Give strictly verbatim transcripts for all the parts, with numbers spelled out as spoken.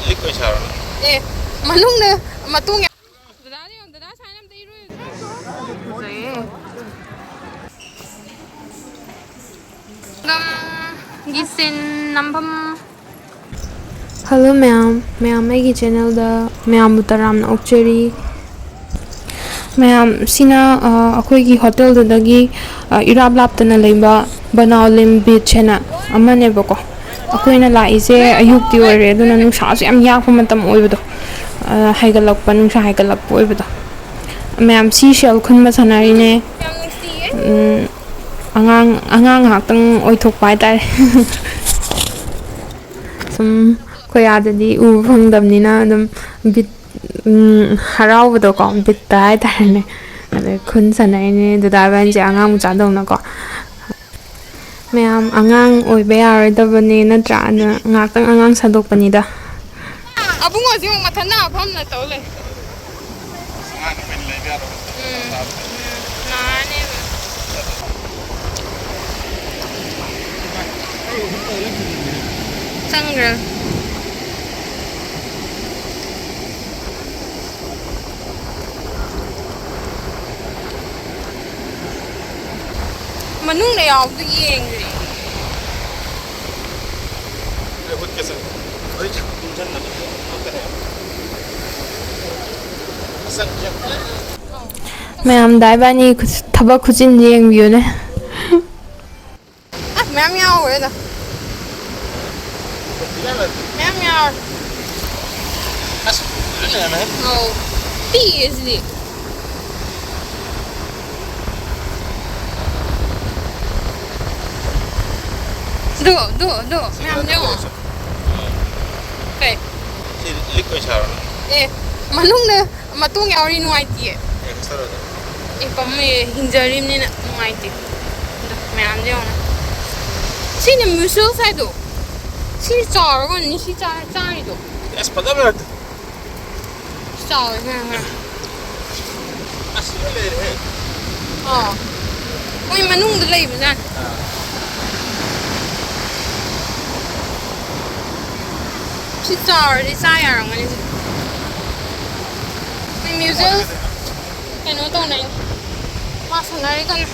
ꯂꯤꯛ ꯑꯣꯏ ꯁꯥꯔꯣ? ꯑꯦ, ꯃꯅꯨꯡꯗ ꯃꯇꯣꯡ ꯌꯥꯝ-, ꯗꯗꯥꯗꯤ ꯌꯦꯡꯉꯨ, ꯗꯗꯥ ꯁꯥꯏꯅ ꯑꯝꯇ ꯏꯔꯣꯏ꯫ ꯐꯖꯩꯌꯦ꯫ ꯒꯝꯒꯤ ꯁꯤꯟ ꯅꯝꯐꯝ꯫ ꯍꯜꯂꯣ ꯃꯌꯥꯝ, ꯃꯌꯥꯝ ꯑꯩꯒꯤ ꯆꯦꯅꯦꯜꯗ ꯃꯌꯥꯝꯕꯨ ꯇꯔꯥꯝꯅ ꯑꯣꯛꯆꯔꯤ꯫ ꯃꯌꯥꯝ, ꯁꯤꯅ, ꯑ, ꯑꯩꯈꯣꯏꯒꯤ ꯍꯣꯇꯦꯜꯗꯨꯗꯒꯤ, ꯑ, ꯏꯔꯥꯞ ꯂꯥꯞꯇꯅ ꯂꯩꯕ ꯕꯅꯥꯎꯂꯤꯝ ꯕꯤꯆ ꯍꯥꯏꯅ ꯑꯃꯅꯦꯕꯀꯣ꯫ ꯑꯩꯈꯣꯏꯅ ꯂꯥꯛꯏꯁꯦ ꯑꯌꯨꯛꯇꯤ ꯑꯣꯏꯔꯦ, ꯑꯗꯨꯅ ꯅꯨꯡꯁꯥꯁꯨ ꯌꯥꯝ ꯌꯥꯛꯄ ꯃꯇꯝ ꯑꯣꯏꯕꯗꯣ, ꯑ, ꯍꯥꯏꯒꯠꯂꯛꯄ, ꯅꯨꯡꯁꯥ ꯍꯥꯏꯒꯠꯂꯛꯄ ꯑꯣꯏꯕꯗꯣ꯫ ꯃꯌꯥꯝ seashell ꯈꯨꯟꯕ ꯁꯥꯟꯅꯔꯤꯅꯦ꯫ ꯎꯝ, ꯑꯉꯥꯡ, ꯑꯉꯥꯡ ꯉꯥꯏꯍꯥꯛꯇꯪ ꯑꯣꯏꯊꯣꯛꯄ ꯍꯥꯏꯇꯥꯔꯦ꯫ ꯁꯨꯝ ꯑꯩꯈꯣꯏ ꯑꯥꯗꯗꯤ ꯎꯕ ꯐꯪꯗꯕꯅꯤꯅ ꯑꯗꯨꯝ ꯕꯤꯠ, ꯎꯝ, ꯍꯔꯥꯎꯕꯗꯣꯀꯣ, ꯕꯤꯠꯇ ꯍꯥꯏꯇꯥꯔꯦꯅꯦ꯫ ꯑꯗꯩ ꯈꯨꯟ ꯁꯥꯟꯅꯩꯅꯦ, ꯗꯗꯥ ꯏꯕꯥꯅꯤꯁꯦ ꯑꯉꯥꯡ ꯃꯆꯥꯗꯧꯅꯀꯣ꯫ ꯃꯌꯥꯝ ꯑꯉꯥꯡ ꯑꯣꯏꯕ ꯌꯥꯔꯣꯏꯗꯕꯅꯦ ꯅꯠꯇ꯭ꯔꯥ? ꯑꯗꯨꯅ ꯉꯥꯛꯇꯪ ꯑꯉꯥꯡ ꯁꯥꯗꯣꯛꯄꯅꯤꯗ꯫ ꯑꯕꯨꯡꯉꯣꯁꯤ ꯑꯃꯨꯛ ꯃꯊꯟꯇ ꯐꯝꯅ ꯇꯧ ꯂꯩ꯫ ꯎꯝ, ꯎꯝ, ꯅꯥꯔꯅꯦꯕ꯫ ꯆꯪꯈ꯭ꯔꯦ꯫ ꯃꯅꯨꯡꯗ ꯌꯥꯎꯕꯗꯣ ꯌꯦꯡꯗ꯭ꯔꯤ꯫ ꯑꯩ ꯍꯨꯠꯀꯦ ꯁꯦ꯫ ꯑꯩ ꯇꯨꯝꯁꯟꯅꯕ ꯍꯥꯞꯀꯅꯦꯕ꯫ ꯃꯁꯛ ꯌꯥꯝ ꯃꯌꯥꯝꯗ ꯏꯕꯥꯅꯤ ꯈꯨꯠ-, ꯊꯕꯛ ꯈꯨꯠꯆꯤꯟꯁꯦ ꯌꯦꯡꯕꯤꯌꯨꯅꯦ꯫ ꯑꯁ, ꯃꯌꯥꯝ ꯌꯥꯎꯈ꯭ꯔꯦꯗ꯫ ꯃꯌꯥꯝ ꯌꯥꯎꯔꯦ꯫ ꯑꯁ, ꯂꯣꯏ ꯂꯩꯔꯝꯃꯦꯍꯦ꯫ ꯑꯧ꯫ ꯄꯤꯛꯑꯦ ꯁꯤꯗꯤ꯫ ꯑꯗꯣ, ꯑꯗꯣ, ꯑꯗꯣ, ꯃꯌꯥꯝ ꯌꯦꯡꯉꯣ꯫ ꯀꯩ? ꯁꯤ ꯂꯤꯛ ꯑꯣꯏ ꯁꯥꯔꯣ? ꯑꯦ, ꯃꯅꯨꯡꯗ ꯃꯇꯣꯡ ꯌꯥꯎꯔꯤ ꯅꯨꯡꯉꯥꯏꯇꯤꯌꯦ꯫ ꯑꯦ, ꯀꯩꯁꯨ ꯇꯧꯔꯣꯏꯗ꯫ ꯑꯦ, ꯄꯥꯝꯃꯨꯏꯌꯦ, ꯍꯤꯡꯖꯔꯤꯕꯅꯤꯅ ꯅꯨꯡꯉꯥꯏꯇꯦ꯫ ꯑꯗꯣ ꯃꯌꯥꯝꯁꯦ ꯌꯦꯡꯉꯣꯅꯦ꯫ ꯁꯤꯅ mussels ꯍꯥꯏꯗꯣ꯫ ꯁꯤ ꯆꯥꯎꯔꯒꯅꯤ ꯁꯤ ꯆꯥ-, ꯆꯥꯔꯤꯗꯣ꯫ ꯑꯁ, ꯐꯖꯕ ꯉꯥꯛꯇ꯫ ꯆꯥꯎꯋꯦ ꯈꯔ ꯈꯔ꯫ ꯑꯁ, ꯂꯣꯏ ꯂꯩꯔꯦꯍꯦ꯫ ꯑꯥ꯫ ꯃꯣꯏ ꯃꯅꯨꯡꯗ ꯂꯩꯕꯖꯥꯠꯅꯤ꯫ ꯑꯥ꯫ ꯁꯤ ꯆꯥꯎꯔꯗꯤ ꯆꯥ ꯌꯥꯔꯝꯒꯅꯤ꯫ ꯁꯤ ꯃ꯭ꯌꯨꯖꯤꯛ ꯀꯩꯅꯣ ꯇꯧꯅꯩ꯫ ꯃꯥ ꯁꯥꯟꯅꯔꯤ ꯀꯟꯅ꯫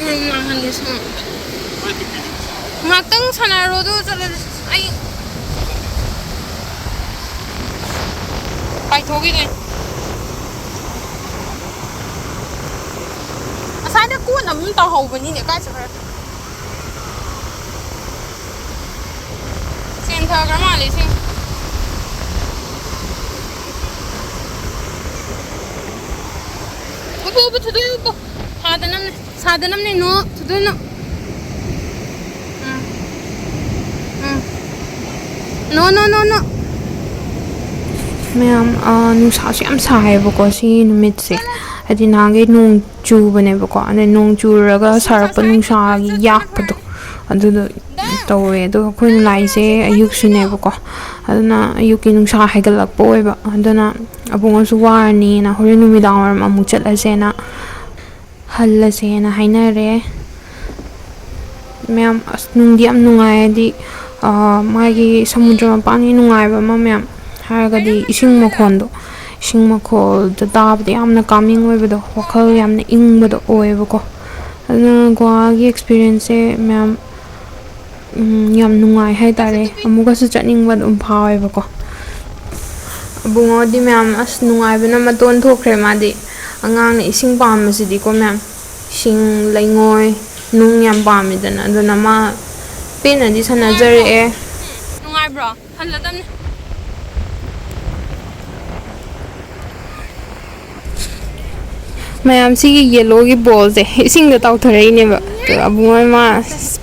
ꯎꯝ, ꯉꯥꯡꯍꯟꯒꯦ ꯁꯥꯟꯅ-, ꯉꯥꯛꯇꯪ ꯁꯥꯟꯅꯔꯣ, ꯑꯗꯨꯒ ꯆꯠꯂꯁꯤ꯫ ꯑꯩ ꯄꯥꯏꯊꯣꯛꯈꯤꯗꯣꯏꯅꯤ꯫ ꯉꯁꯥꯏꯗ ꯀꯣꯟ ꯑꯃ ꯇꯧꯍꯧꯕꯅꯤꯅꯦ, ꯀꯥꯏ ꯆꯠꯈ꯭ꯔꯦ? ꯆꯦꯟꯊꯈ꯭ꯔ ꯃꯥꯜꯂꯦ ꯏꯁꯤꯡ꯫ ꯎꯞꯄꯨ, ꯎꯞꯄꯨ, ꯊꯨꯗꯣꯛꯑꯣ, ꯎꯞꯄꯨ꯫ ꯁꯥꯗꯅꯕꯅꯦ, ꯁꯥꯗꯅꯕꯅꯦ, ꯅꯣ, ꯊꯨꯗꯣꯛꯑꯣ, ꯅꯣ꯫ ꯎꯝ꯫ ꯎꯝ꯫ ꯅꯣ, ꯅꯣ, ꯅꯣ, ꯅꯣ꯫ ꯃꯌꯥꯝ, ꯑ, ꯅꯨꯡꯁꯥꯁꯨ ꯌꯥꯝ ꯁꯥꯏꯌꯦꯕꯀꯣ ꯁꯤ ꯅꯨꯃꯤꯠꯁꯦ꯫ ꯍꯥꯏꯗꯤ ꯅꯍꯥꯟꯈꯩ ꯅꯣꯡ ꯆꯨꯕꯅꯦꯕꯀꯣ꯫ ꯑꯗꯩ ꯅꯣꯡ ꯆꯨꯔꯒ ꯁꯥꯔꯛꯄ ꯅꯨꯡꯁꯥꯒꯤ ꯌꯥꯛꯄꯗꯣ ꯑꯗꯨꯗꯣ ꯇꯧꯋꯦ꯫ ꯑꯗꯨꯒ ꯑꯩꯈꯣꯏꯅ ꯂꯥꯛꯏꯁꯦ ꯑꯌꯨꯛꯁꯨꯅꯦꯕꯀꯣ꯫ ꯑꯗꯨꯅ ꯑꯌꯨꯛꯀꯤ ꯅꯨꯡꯁꯥ ꯍꯥꯏꯒꯠꯂꯛꯄ ꯑꯣꯏꯕ꯫ ꯑꯗꯨꯅ ꯑꯕꯨꯡꯉꯣꯁꯨ ꯋꯥꯔꯅꯤꯅ ꯍꯣꯔꯦꯟ ꯅꯨꯃꯤꯗꯥꯡ ꯋꯥꯏꯔꯝ ꯑꯃꯨꯛ ꯆꯠꯂꯁꯦꯅ, ꯍꯜꯂꯁꯦꯅ ꯍꯥꯏꯅꯔꯦ꯫ ꯃꯌꯥꯝ, ꯑꯁ, ꯅꯨꯡꯗꯤ ꯌꯥꯝ ꯅꯨꯡꯉꯥꯏ, ꯍꯥꯏꯗꯤ, ꯑ, ꯃꯥꯒꯤ ꯁꯃꯨꯗ꯭ꯔ ꯃꯄꯥꯟꯒꯤ ꯅꯨꯡꯉꯥꯏꯕ ꯑꯃ ꯃꯌꯥꯝ ꯍꯥꯏꯔꯒꯗꯤ ꯏꯁꯤꯡ ꯃꯈꯣꯟꯗꯣ, ꯏꯁꯤꯡ ꯃꯈꯣꯜꯗꯣ ꯇꯥꯕꯗ ꯌꯥꯝꯅ calming ꯑꯣꯏꯕꯗꯣ, ꯋꯥꯈꯜ ꯌꯥꯝꯅ ꯏꯪꯕꯗꯣ ꯑꯣꯏꯌꯦꯕꯀꯣ꯫ ꯑꯗꯨꯅ ꯒꯣꯋꯥꯒꯤ experienceꯁꯦ ꯃꯌꯥꯝ, ꯎꯝ, ꯌꯥꯝ ꯅꯨꯡꯉꯥꯏ ꯍꯥꯏꯇꯥꯔꯦ꯫ ꯑꯃꯨꯛꯀꯁꯨ ꯆꯠꯅꯤꯡꯕ ꯑꯗꯨꯝ ꯐꯥꯎꯋꯦꯕꯀꯣ꯫ ꯑꯕꯨꯡꯉꯣꯗꯤ ꯃꯌꯥꯝ, ꯑꯁ, ꯅꯨꯡꯉꯥꯏꯕꯅ ꯃꯇꯣꯟ ꯊꯣꯛꯈ꯭ꯔꯦ ꯃꯥꯗꯤ꯫ ꯑꯉꯥꯡꯅ ꯏꯁꯤꯡ ꯄꯥꯝꯕꯁꯤꯗꯤꯀꯣ ꯃꯌꯥꯝ, ꯏꯁꯤꯡ, ꯂꯩꯉꯣꯏ, ꯅꯨꯡ ꯌꯥꯝ ꯄꯥꯝꯃꯤꯗꯅ꯫ ꯑꯗꯨꯅ ꯃꯥ ꯄꯦꯟꯅꯗꯤ ꯁꯥꯟꯅꯖꯔꯛꯑꯦ꯫ ꯅꯨꯡꯉꯥꯏꯕ꯭ꯔꯣ? ꯍꯜꯂꯗꯝꯅꯤ꯫ ꯃꯌꯥꯝ, ꯁꯤꯒꯤ yellowꯒꯤ ballꯁꯦ ꯏꯁꯤꯡꯗ ꯇꯥꯎꯊꯔꯛꯏꯅꯦꯕ꯫ ꯑꯗꯣ ꯑꯕꯨꯡꯉꯣ ꯃꯥ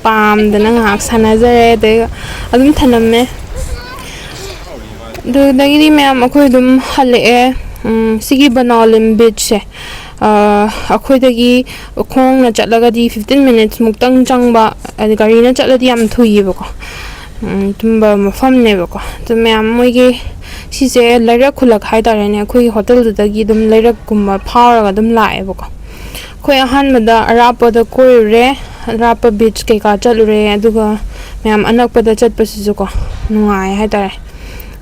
ꯄꯥꯝꯗꯅ ꯉꯥꯏꯍꯥꯛ ꯁꯥꯟꯅꯖꯔꯦ, ꯑꯗꯨꯒ ꯑꯗꯨꯝ ꯊꯅꯝꯃꯦ꯫ ꯑꯗꯨꯗꯒꯤꯗꯤ ꯃꯌꯥꯝ ꯑꯩꯈꯣꯏ ꯑꯗꯨꯝ ꯍꯜꯂꯛꯑꯦ꯫ ꯎꯝ, ꯁꯤꯒꯤ ꯕꯅꯥꯎꯂꯤꯝ beachꯁꯦ, ꯑ, ꯑꯩꯈꯣꯏꯗꯒꯤ ꯈꯣꯡꯅ ꯆꯠꯂꯒꯗꯤ fifteen minutes ꯃꯨꯛꯇꯪ ꯆꯪꯕ, ꯑꯗ ꯒꯥꯔꯤꯅ ꯆꯠꯂꯗꯤ ꯌꯥꯝ ꯊꯨꯏꯌꯦꯕꯀꯣ꯫ ꯎꯝ, ꯑꯗꯨꯝꯕ ꯃꯐꯝꯅꯦꯕꯀꯣ꯫ ꯑꯗꯨ ꯃꯌꯥꯝ ꯃꯣꯏꯒꯤ ꯁꯤꯁꯦ ꯂꯩꯔꯛ ꯈꯨꯜꯂꯛ ꯍꯥꯏꯇꯥꯔꯦꯅꯦ꯫ ꯑꯩꯈꯣꯏꯒꯤ ꯍꯣꯇꯦꯜꯗꯨꯗꯒꯤ ꯑꯗꯨꯝ ꯂꯩꯔꯛꯀꯨꯝꯕ ꯐꯥꯎꯔꯒ ꯑꯗꯨꯝ ꯂꯥꯛꯑꯦꯕꯀꯣ꯫ ꯑꯩꯈꯣꯏ ꯑꯍꯥꯟꯕꯗ ꯑꯔꯥꯞꯄꯗ ꯀꯣꯏꯔꯨꯔꯦ, ꯑꯔꯥꯞꯄ ꯕꯤꯆ ꯀꯩꯀꯥ ꯆꯠꯂꯨꯔꯦ, ꯑꯗꯨꯒ ꯃꯌꯥꯝ ꯑꯅꯛꯄꯗ ꯆꯠꯄꯁꯤꯁꯨꯀꯣ ꯅꯨꯡꯉꯥꯏ ꯍꯥꯏꯇꯥꯔꯦ,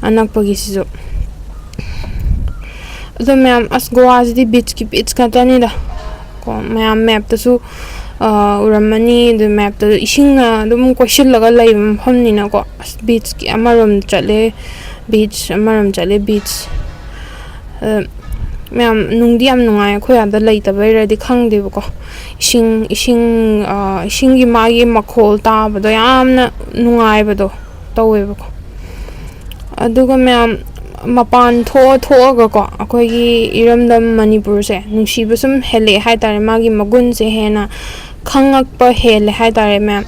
ꯑꯅꯛꯄꯒꯤꯁꯤꯁꯨ꯫ ꯑꯗꯣ ꯃꯌꯥꯝ, ꯑꯁ, ꯒꯣꯋꯥꯁꯤꯗꯤ ꯕꯤꯆꯀꯤ ꯕꯤꯆ ꯉꯥꯛꯇꯅꯤꯗ꯫ ꯀꯣ, ꯃꯌꯥꯝ ꯃꯦꯞꯇꯁꯨ, ꯑ, ꯎꯔꯝꯃꯅꯤ, ꯑꯗꯨ ꯃꯦꯞꯇꯁꯨ ꯏꯁꯤꯡꯅ ꯑꯗꯨꯝ ꯀꯣꯏꯁꯤꯜꯂꯒ ꯂꯩꯕ ꯃꯐꯝꯅꯤꯅꯀꯣ꯫ ꯑꯁ, ꯕꯤꯆꯀꯤ ꯑꯃꯔꯣꯝ ꯆꯠꯂꯦ, ꯕꯤꯆ ꯑꯃꯔꯣꯝ ꯆꯠꯂꯦ, ꯕꯤꯆ꯫ ꯑ, ꯃꯌꯥꯝ ꯅꯨꯡꯗꯤ ꯌꯥꯝ ꯅꯨꯡꯉꯥꯏ, ꯑꯩꯈꯣꯏ ꯑꯥꯗ ꯂꯩꯇꯕꯩꯔꯗꯤ ꯈꯪꯗꯦꯕꯀꯣ꯫ ꯏꯁꯤꯡ, ꯏꯁꯤꯡ, ꯑ, ꯏꯁꯤꯡꯒꯤ ꯃꯥꯒꯤ ꯃꯈꯣꯜ ꯇꯥꯕꯗꯣ ꯌꯥꯝꯅ ꯅꯨꯡꯉꯥꯏꯕꯗꯣ ꯇꯧꯋꯦꯕꯀꯣ꯫ ꯑꯗꯨꯒ ꯃꯌꯥꯝ, ꯃꯄꯥꯟ ꯊꯣꯛꯑ ꯊꯣꯛꯑꯒꯀꯣ, ꯑꯩꯈꯣꯏꯒꯤ ꯏꯔꯝꯗꯝ ꯃꯅꯤꯄꯨꯔꯁꯦ ꯅꯨꯡꯁꯤꯕ ꯁꯨꯝ ꯍꯦꯜꯂꯛꯑꯦ ꯍꯥꯏꯇꯥꯔꯦ, ꯃꯥꯒꯤ ꯃꯒꯨꯟꯁꯦ ꯍꯦꯟꯅ ꯈꯪꯉꯛꯄ ꯍꯦꯜꯂꯦ ꯍꯥꯏꯇꯥꯔꯦ ꯃꯌꯥꯝ꯫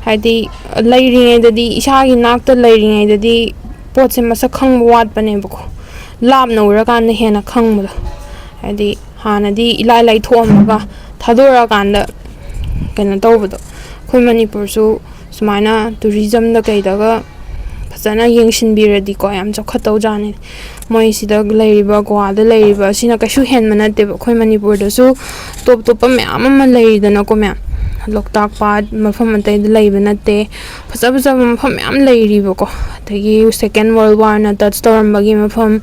ꯍꯥꯏꯗꯤ, ꯂꯩꯔꯤꯉꯩꯗꯗꯤ, ꯏꯁꯥꯒꯤ ꯅꯥꯛꯇ ꯂꯩꯔꯤꯉꯩꯗꯗꯤ ꯄꯣꯠꯁꯦ ꯃꯁꯛ ꯈꯪꯕ ꯋꯥꯠꯄꯅꯦꯕꯀꯣ, ꯂꯥꯞꯅ ꯎꯔꯀꯥꯟꯗ ꯍꯦꯟꯅ ꯈꯪꯕꯗꯣ꯫ ꯍꯥꯏꯗꯤ, ꯍꯥꯟꯅꯗꯤ ꯏꯂꯥꯏ ꯂꯥꯏꯊꯣꯛꯑꯝꯃꯒ ꯊꯥꯗꯣꯔꯛꯑꯀꯥꯟꯗ ꯀꯩꯅꯣ ꯇꯧꯕꯗꯣ꯫ ꯑꯩꯈꯣꯏ ꯃꯅꯤꯄꯨꯔꯁꯨ ꯁꯨꯃꯥꯏꯅ ꯇꯨꯔꯤꯖꯝꯗ ꯀꯩꯗꯒ ꯐꯖꯅ ꯌꯦꯡꯁꯤꯟꯕꯤꯔꯗꯤꯀꯣ, ꯌꯥꯝ ꯆꯥꯎꯈꯠꯇꯧꯖꯥꯠꯅꯤ꯫ ꯃꯣꯏ ꯁꯤꯗ ꯂꯩꯔꯤꯕ, ꯒꯣꯋꯥꯗ ꯂꯩꯔꯤꯕ ꯑꯁꯤꯅ ꯀꯩꯁꯨ ꯍꯦꯟꯕ ꯅꯠꯇꯦꯕ꯫ ꯑꯩꯈꯣꯏ ꯃꯅꯤꯄꯨꯔꯗꯁꯨ ꯇꯣꯞ ꯇꯣꯞꯄ ꯃꯌꯥꯝ ꯑꯃ ꯂꯩꯔꯤꯗꯅꯀꯣ ꯃꯌꯥꯝ, ꯂꯣꯛꯇꯥꯛ ꯄꯥꯠ, ꯃꯐꯝ ꯑꯇꯩꯗ ꯂꯩꯕ ꯅꯠꯇꯦ꯫ ꯐꯖ ꯐꯖꯕ ꯃꯐꯝ ꯃꯌꯥꯝ ꯂꯩꯔꯤꯕꯀꯣ꯫ ꯑꯗꯒꯤ Second World War ꯅ touch ꯇꯧꯔꯝꯕꯒꯤ ꯃꯐꯝ,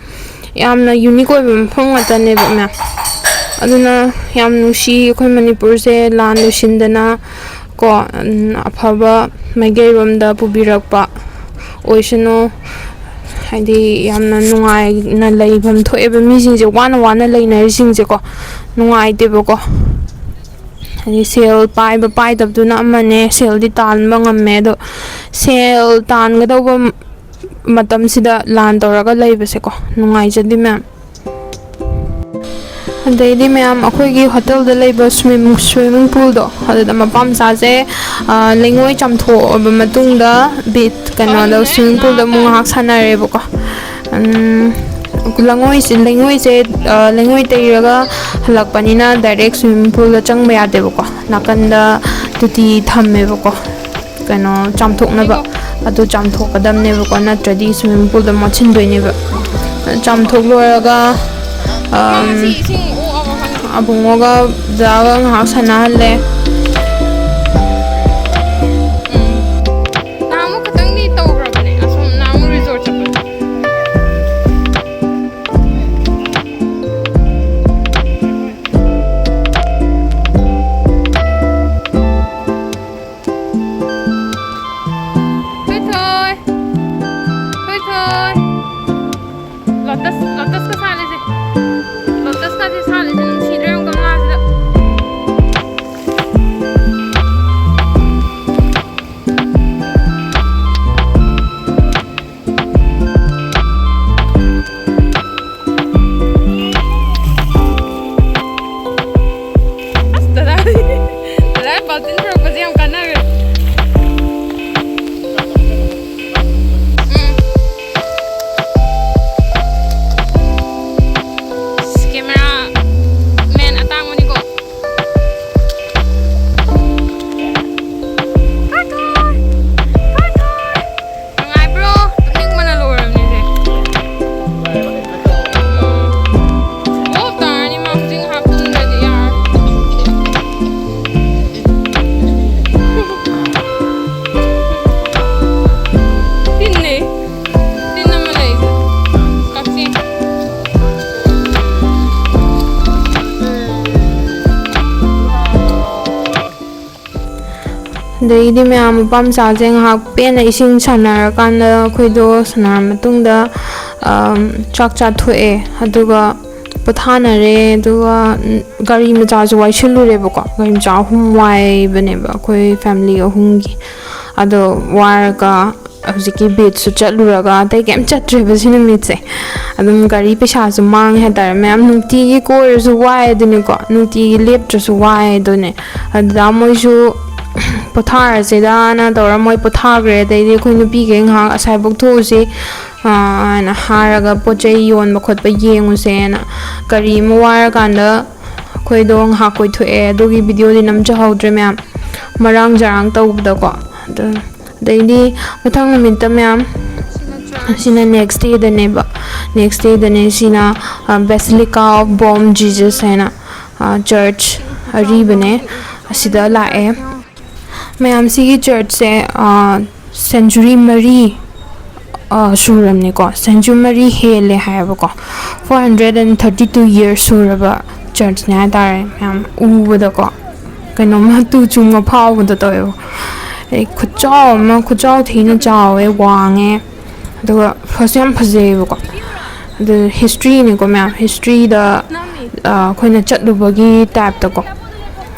ꯌꯥꯝꯅ unique ꯑꯣꯏꯕ ꯃꯐꯝ ꯉꯥꯛꯇꯅꯦꯕ ꯃꯌꯥꯝ꯫ ꯑꯗꯨꯅ ꯌꯥꯝ ꯅꯨꯡꯁꯤ ꯑꯩꯈꯣꯏ ꯃꯅꯤꯄꯨꯔꯁꯦ ꯂꯥꯟ ꯂꯣꯏꯁꯤꯟꯗꯅ ꯀꯣ, ꯎꯝ, ꯑꯐꯕ ꯃꯥꯏꯀꯩꯔꯣꯝꯗ ꯄꯨꯕꯤꯔꯛꯄ ꯑꯣꯏꯁꯅꯨ꯫ ꯍꯥꯏꯗꯤ, ꯌꯥꯝꯅ ꯅꯨꯡꯉꯥꯏꯅ ꯂꯩꯐꯝ ꯊꯣꯛꯑꯦꯕ ꯃꯤꯁꯤꯡꯁꯦ, ꯋꯥꯅ ꯋꯥꯅ ꯂꯩꯅꯔꯤꯁꯤꯡꯁꯦꯀꯣ, ꯅꯨꯡꯉꯥꯏꯇꯦꯕꯀꯣ꯫ ꯍꯥꯏꯗꯤ, ꯁꯦꯜ ꯄꯥꯏꯕ ꯄꯥꯏꯗꯕꯗꯨꯅ ꯑꯃꯅꯦ, ꯁꯦꯜꯗꯤ ꯇꯥꯟꯕ ꯉꯝꯃꯦ, ꯑꯗꯣ ꯁꯦꯜ ꯇꯥꯟꯒꯗꯧꯕ ꯃꯇꯝꯁꯤꯗ ꯂꯥꯟ ꯇꯧꯔꯒ ꯂꯩꯕꯁꯦꯀꯣ, ꯅꯨꯡꯉꯥꯏꯖꯗꯦ ꯃꯌꯥꯝ꯫ ꯑꯗꯩꯗꯤ ꯃꯌꯥꯝ, ꯑꯩꯈꯣꯏꯒꯤ ꯍꯣꯇꯦꯜꯗ ꯂꯩꯕ swimming, swimming pool ꯗꯣ, ꯑꯗꯨꯗ ꯃꯄꯥ ꯃꯆꯥꯁꯦ, ꯑ, ꯂꯩꯉꯣꯏ ꯆꯥꯝꯊꯣꯛꯑꯕ ꯃꯇꯨꯡꯗ ꯕꯤꯠ, ꯀꯩꯅꯣꯗ, swimming pool ꯗ ꯑꯃꯨꯛ ꯉꯥꯏꯍꯥꯛ ꯁꯥꯟꯅꯔꯦꯕꯀꯣ꯫ ꯎꯝ, ꯂꯩꯉꯣꯏꯁꯦ, ꯂꯩꯉꯣꯏꯁꯦ, ꯑ, ꯂꯩꯉꯣꯏ ꯇꯩꯔꯒ ꯍꯜꯂꯛꯄꯅꯤꯅ direct swimming pool ꯗ ꯆꯪꯕ ꯌꯥꯗꯦꯕꯀꯣ꯫ ꯅꯥꯀꯟꯗ ꯇꯣꯇꯤ ꯊꯝꯃꯦꯕꯀꯣ, ꯀꯩꯅꯣ, ꯆꯥꯝꯊꯣꯛꯅꯕ꯫ ꯑꯗꯨ ꯆꯥꯝꯊꯣꯛꯀꯗꯕꯅꯦꯕꯀꯣ, ꯅꯠꯇ꯭ꯔꯗꯤ swimming pool ꯗ ꯃꯣꯠꯁꯤꯟꯗꯣꯏꯅꯦꯕ꯫ ꯆꯥꯝꯊꯣꯛ ꯂꯣꯏꯔꯒ, ꯑꯝ, ꯁꯤ ꯏꯁꯤꯡ ꯑꯣꯛꯑꯒ ꯈꯪꯗꯦ꯫ ꯑꯕꯨꯡꯉꯣꯒ ꯖꯥꯒ ꯉꯥꯏꯍꯥꯛ ꯁꯥꯟꯅꯍꯜꯂꯦ꯫ ꯎꯝ꯫ ꯅꯍꯥꯟꯃꯨꯛ ꯈꯛꯇꯪꯗꯤ ꯇꯧꯈ꯭ꯔꯕꯅꯦ, ꯑꯁꯣꯝ ꯅꯍꯥꯟꯃꯨꯛ resort ꯆꯠꯄꯗ꯫ ꯊꯣꯏ ꯊꯣꯏ꯫ ꯊꯣꯏ ꯊꯣꯏ꯫ Lotus, lotus ꯀ ꯁꯥꯠꯂꯤꯁꯦ꯫ Lotus ꯀꯁꯦ ꯁꯥꯠꯂꯤꯁꯦ ꯅꯨꯡꯁꯤꯗ꯭ꯔꯥ ꯌꯦꯡꯉꯨ ꯒꯝꯂꯥꯁꯤꯗ꯫ ꯑꯁ, ꯗꯗꯥ, ꯗꯗꯥ ꯕꯥꯜꯇꯤꯟ ꯄꯨꯔꯛꯄꯁꯦ ꯌꯥꯝ ꯀꯥꯟꯅꯈ꯭ꯔꯦ꯫ ꯎꯝ꯫ ꯑꯁ, camera man ꯑꯇꯥꯡꯕꯅꯤꯀꯣ꯫ ꯊꯣꯏ ꯊꯣꯏ! ꯊꯣꯏ ꯊꯣꯏ! ꯅꯨꯡꯉꯥꯏꯕ꯭ꯔꯣ? ꯇꯨꯝꯅꯤꯡꯕꯅ ꯂꯣꯏꯔꯕꯅꯦ ꯑꯩꯁꯦ꯫ ꯎꯝ꯫ ꯑꯣ, ꯇꯥꯔꯅꯤ ꯃꯥ ꯍꯧꯖꯤꯛ ꯉꯥꯏꯍꯥꯛ ꯇꯨꯝꯗ꯭ꯔꯗꯤ ꯌꯥꯔꯣꯏ꯫ ꯇꯤꯟꯅꯦ꯫ ꯇꯤꯟ ꯑꯃ ꯂꯩ꯫ ꯀꯛꯆꯦꯡ꯫ ꯑꯗꯩꯗꯤ ꯃꯌꯥꯝ ꯅꯨꯄꯥ ꯃꯆꯥꯁꯦ ꯉꯥꯏꯍꯥꯛ ꯄꯦꯟꯅ ꯏꯁꯤꯡ ꯁꯥꯟꯅꯔꯀꯥꯟꯗ, ꯑꯩꯈꯣꯏꯗꯣ ꯁꯥꯟꯅꯔ ꯃꯇꯨꯡꯗ, ꯑꯝ, ꯆꯥꯛ ꯆꯥꯊꯣꯛꯑꯦ꯫ ꯑꯗꯨꯒ ꯄꯣꯊꯥꯅꯔꯦ꯫ ꯑꯗꯨꯒ, ꯎꯝ, ꯒꯥꯔꯤ ꯃꯆꯥꯁꯨ ꯋꯥꯏꯁꯤꯜꯂꯨꯔꯦꯕꯀꯣ꯫ ꯒꯥꯔꯤ ꯃꯆꯥ ꯑꯍꯨꯝ ꯋꯥꯏꯕꯅꯦꯕ ꯑꯩꯈꯣꯏ family ꯑꯍꯨꯝꯒꯤ꯫ ꯑꯗꯣ ꯋꯥꯔꯒ ꯍꯧꯖꯤꯛꯀꯤ beachꯁꯨ ꯆꯠꯂꯨꯔꯒ ꯑꯇꯩ ꯀꯩꯝ ꯆꯠꯇ꯭ꯔꯦꯕ ꯁꯤ ꯅꯨꯃꯤꯠꯁꯦ꯫ ꯑꯗꯨꯝ ꯒꯥꯔꯤ ꯄꯩꯁꯥꯁꯨ ꯃꯥꯡꯉꯦ ꯍꯥꯏꯇꯥꯔꯦ ꯃꯌꯥꯝ꯫ ꯅꯨꯡꯇꯤꯒꯤ ꯀꯣꯏꯔꯁꯨ ꯋꯥꯏ ꯑꯗꯨꯅꯤꯀꯣ, ꯅꯨꯡꯇꯤꯒꯤ ꯂꯦꯞꯇ꯭ꯔꯁꯨ ꯋꯥꯏ ꯑꯗꯨꯅꯦ꯫ ꯑꯗꯨꯗ ꯃꯣꯏꯁꯨ ꯄꯣꯊꯥꯔꯁꯤꯗꯅ ꯇꯧꯔ ꯃꯣꯏ ꯄꯣꯊꯥꯈ꯭ꯔꯦ꯫ ꯑꯗꯩꯗꯤ ꯑꯩꯈꯣꯏ ꯅꯨꯄꯤꯈꯩ ꯉꯥꯏꯍꯥꯛ ꯑꯁꯥꯏꯐꯥꯎ ꯊꯣꯛꯎꯁꯤ, ꯑ, ꯍꯥꯏꯅ ꯍꯥꯏꯔꯒ ꯄꯣꯠ ꯆꯩ ꯌꯣꯟꯕ ꯈꯣꯠꯄ ꯌꯦꯡꯉꯨꯁꯦꯅ ꯒꯥꯔꯤ ꯑꯃ ꯋꯥꯏꯔꯀꯥꯟꯗ ꯑꯩꯈꯣꯏꯗꯣ ꯉꯥꯏꯍꯥꯛ ꯀꯣꯏꯊꯣꯛꯑꯦ꯫ ꯑꯗꯨꯒꯤ videoꯗꯤ ꯅꯝꯖꯍꯧꯗ꯭ꯔꯦ ꯃꯌꯥꯝ, ꯃꯔꯥꯡ ꯆꯔꯥꯡ ꯇꯧꯕꯗꯀꯣ꯫ ꯑꯗꯨ, ꯑꯗꯩꯗꯤ ꯃꯊꯪ ꯅꯨꯃꯤꯠꯇ ꯃꯌꯥꯝ, ꯁꯤꯅ next dayꯗꯅꯦꯕ꯫ Next dayꯗꯅꯦ ꯁꯤꯅ, ꯑ, Basilica of Bom Jesus ꯍꯥꯏꯅ꯫ ꯆꯔꯆ ꯑꯔꯤꯕꯅꯦ, ꯑꯁꯤꯗ ꯂꯥꯛꯑꯦ꯫ ꯃꯌꯥꯝ, ꯁꯤꯒꯤ ꯆꯔꯆꯁꯦ ꯁꯦꯟꯆꯨꯔꯤ ꯃꯔꯤ ꯁꯨꯔꯕꯅꯤꯀꯣ, ꯁꯦꯟꯆꯨꯔꯤ ꯃꯔꯤ ꯍꯦꯜꯂꯦ ꯍꯥꯏꯌꯦꯕꯀꯣ꯫ Four hundred and thirty two years ꯁꯨꯔꯕ ꯆꯔꯆꯅꯦ ꯍꯥꯏꯇꯥꯔꯦ꯫ ꯃꯌꯥꯝ ꯎꯕꯗꯀꯣ ꯀꯩꯅꯣꯝꯃ ꯇꯨ ꯆꯨꯡꯕ ꯐꯥꯎꯕꯗꯣ ꯇꯧꯋꯦꯕ꯫ ꯑꯩ ꯈꯨꯠꯆꯥꯎ ꯑꯃ, ꯈꯨꯠꯆꯥꯎ ꯊꯤꯅ ꯆꯥꯎꯋꯦ, ꯋꯥꯡꯉꯦ, ꯑꯗꯨꯒ ꯐꯁꯨ ꯌꯥꯝ ꯐꯖꯩꯌꯦꯕꯀꯣ꯫ ꯑꯗꯨ ꯍꯤꯁꯇ꯭ꯔꯤꯅꯤꯀꯣ ꯃꯌꯥꯝ, ꯍꯤꯁꯇ꯭ꯔꯤꯗ ꯑꯩꯈꯣꯏꯅ ꯆꯠꯂꯨꯕꯒꯤ ꯇꯥꯏꯞꯇꯀꯣ,